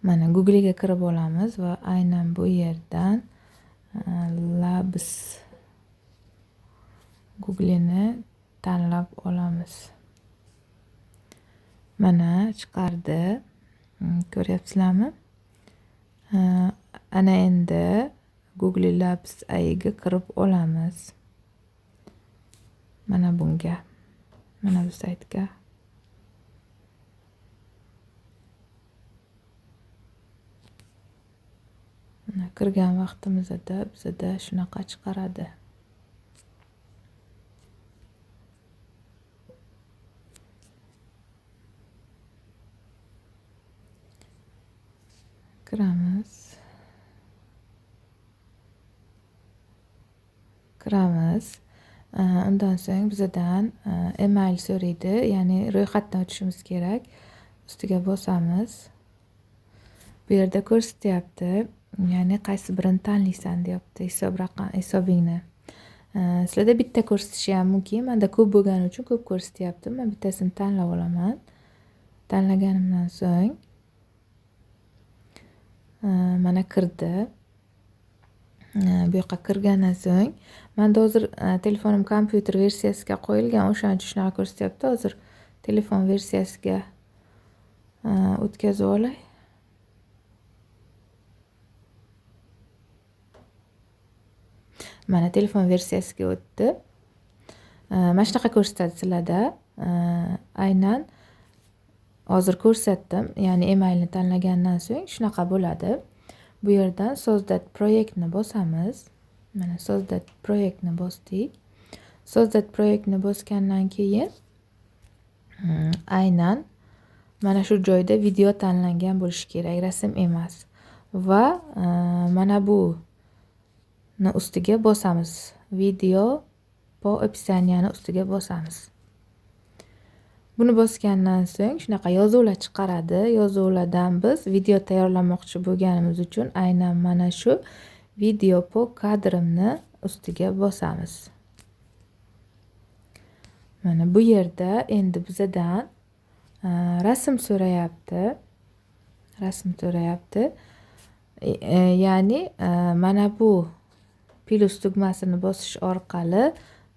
Mana Google'ga kirib olamiz va aynan bu yerdan Labs Google'ni tanlab olamiz. Mana chiqardi. Ko'ryapsizlarmi? Ana endi Google Labs AIga kirib olamiz. Mana bunga. Mana bu saytga. Mana kirgan vaqtimizda bizada shunaqa chiqaradi. Kiramiz. Kiramiz. Undan so'ng bizadan email so'raydi, ya'ni ro'yxatdan o'tishimiz kerak. Ustiga bosamiz. Bu yerda ko'rsatyapti, ya'ni qaysi birini tanlaysan deyapti, hisob raqam hisobingni. Sizlarda bitta ko'rsatishi ham mumkin. Menda ko'p bo'lgani uchun ko'p ko'rsatyapti. Men bittasini tanlab olaman. Tanlaganimdan so'ng mana kirdi. Bu yoqqa kirgandan so'ng menda hozir telefonim kompyuter versiyasiga qo'yilgan, o'shaning uchun shunaqa ko'rsatyapti. Hozir telefon versiyasiga o'tkazib olay. Mana telefon versiyasiga o'tdi. Mana shunaqa ko'rsatadi sizlarda. Aynan hozir ko'rsatdim, ya'ni emailni tanlagandan so'ng shunaqa bo'ladi. Bu yerdan Создать proyektni bosamiz. Mana Создать proyektni bosdik. Создать proyektni bosgandan keyin aynan mana shu joyda video tanlangan bo'lishi kerak, rasm emas. Va mana bu ni ustiga bosamiz. Video по описанияni ustiga bosamiz. Buni bosgandan so'ng shunaqa yozuvlar chiqaradi. Yozuvlardan biz video tayyorlamoqchi bo'lganimiz uchun aynan mana shu video по kadrimni ustiga bosamiz. Mana bu yerda endi bizadan rasm so'rayapti. Rasm so'rayapti. Ya'ni mana bu plus tugmasini bosish orqali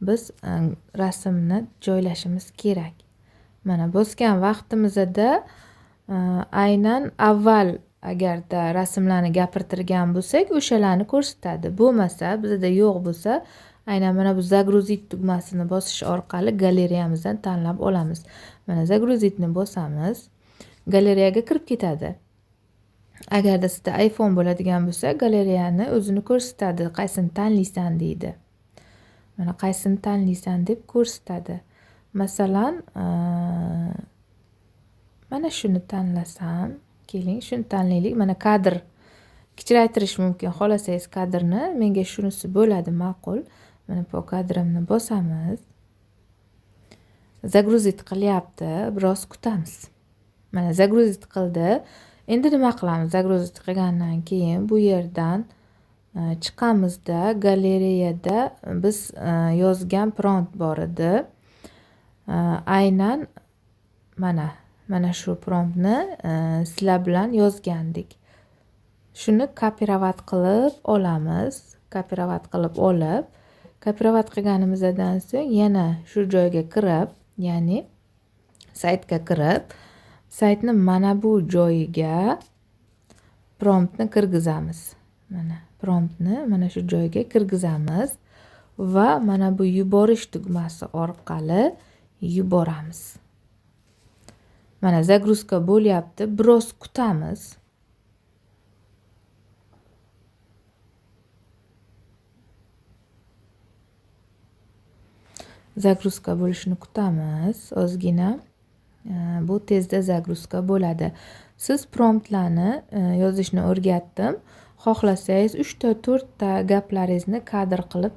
biz rasmni joylashimiz kerak. Mana bosgan vaqtimizda aynan avval agarda rasmlarni gapirtirgan bo'lsak, o'shalarni ko'rsatadi. Bo'lmasa, bizda yo'q bo'lsa, aynan mana bu загрузить tugmasini bosish orqali galereyamizdan tanlab olamiz. Mana загрузитni bosamiz, galereyaga kirib ketadi. Agarda sizda iPhone bo'ladigan bo'lsa, galereyani o'zini ko'rsatadi, qaysini tanlaysan deydi. Mana qaysini tanlaysan deb ko'rsatadi. Masalan, mana shuni tanlasam, keling, shuni tanlaylik. Mana kadr kichraytirish mumkin, xohlasangiz kadrni, menga shunisi bo'ladi ma'qul. Mana bu kadrimni bosamiz. Загрузить qilyapti, biroz kutamiz. Mana загрузить qildi. Endi nima qilamiz? Загрузить qilgandan keyin bu yerdan chiqamizda, galereyada biz yozgan prompt bor edi. Aynan mana shu promptni sizlar bilan yozgandik. Shuni kopirovat qilib olamiz. Kopirovat qilib olib, kopirovat qilganimizdan so'ng yana shu joyga kirib, ya'ni saytga kirib, saytni mana bu joyiga promptni kirgizamiz. Mana promptni mana shu joyga kirgizamiz va mana bu yuborish tugmasi orqali yuboramiz. Mana загрузка bo'lyapti, biroz kutamiz. Загрузка bo'lishini kutamiz ozgina. Bu tezda загрузка bo'ladi. Siz promptlarni yozishni o'rgatdim. Xohlasangiz 3 ta 4 ta gaplaringizni kadr qilib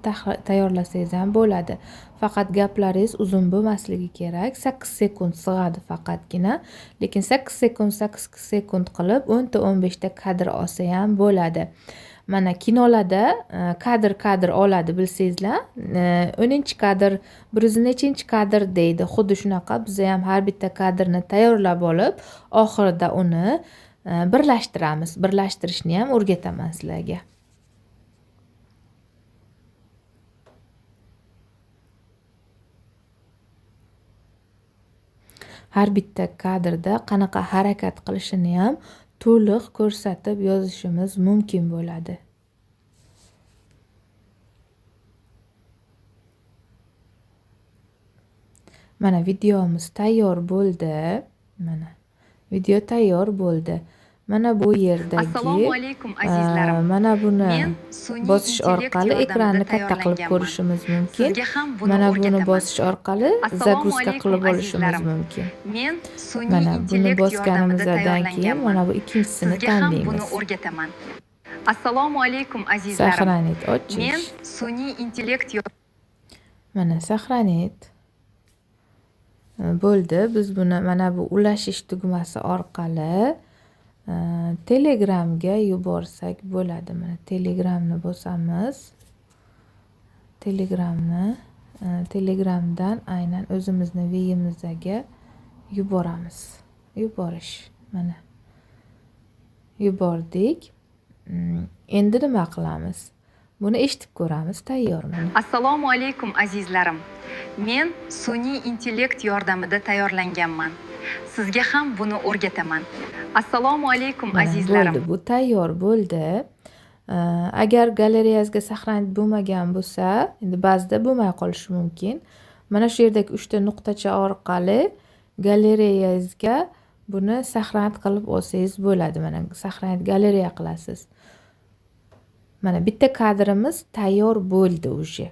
tayyorlasangiz ham bo'ladi. Faqat gaplaringiz uzun bo'lmasligi kerak. 8 sekund sig'adi faqatgina. Lekin 8 sekund, 8 sekund qilib 10 ta 15 ta kadr olsa ham bo'ladi. Mana kinolarda kadr-kadr oladi bilsangizlar. 10 kadr, bir yuz nechinchi kadr deydi. Xuddi shunaqa biz ham har bitta kadrni tayyorlab olib, oxirida uni birlashtiramiz. Birlashtirishni ham o'rgataman sizlarga. Har bitta kadrda qanaqa harakat qilishini ham to'liq ko'rsatib yozishimiz mumkin bo'ladi. Mana videomiz tayyor bo'ldi. Mana video tayyor bo'ldi. Mana bu yerdagi Assalomu alaykum azizlarim. Mana buni Men sun'iy bosish intellekt orqali yordamida ekranni katta qilib tayyorlanganman. ko'rishimiz mumkin. Sizga ham buni Mana buni o'rgataman. bosish orqali Assalomu загрузка alaykum qilib olishimiz azizlarim. mumkin. Men sun'iy Mana buni intellekt yordamida bosganimizdan keyin tayyorlanganman. mana bu ikkinchisini Sizga ham buni tanlaymiz. o'rgataman. Assalomu alaykum azizlarim. Сохранить Men ochish. sun'iy intellekt Mana сохранить. Bo'ldi. Biz buni mana bu ulashish tugmasi orqali Telegramga yuborsak bo'ladi. Mana Telegramni bosamiz. Telegramdan aynan o'zimizni V'imizga yuboramiz. Yuborish. Mana yubordik. Endi nima qilamiz? Buni eshitib ko'ramiz, tayyor mana. Assalomu alaykum azizlarim. Men sun'iy intellekt yordamida tayyorlanganman. Sizga ham buni o'rgataman. Assalomu alaykum Mana azizlarim. bo'ldi, bu tayyor bo'ldi. Agar galereyangizga saqlanib bo'lmagan bo'lsa, endi ba'zida bo'lmay qolishi mumkin. Mana shu yerdagi 3 ta nuqtacha orqali galereyangizga buni saqlanib qilib olsangiz bo'ladi. Mana saqlanib galereya qilasiz. Mana bitta kadrimiz tayyor bo'ldi уже.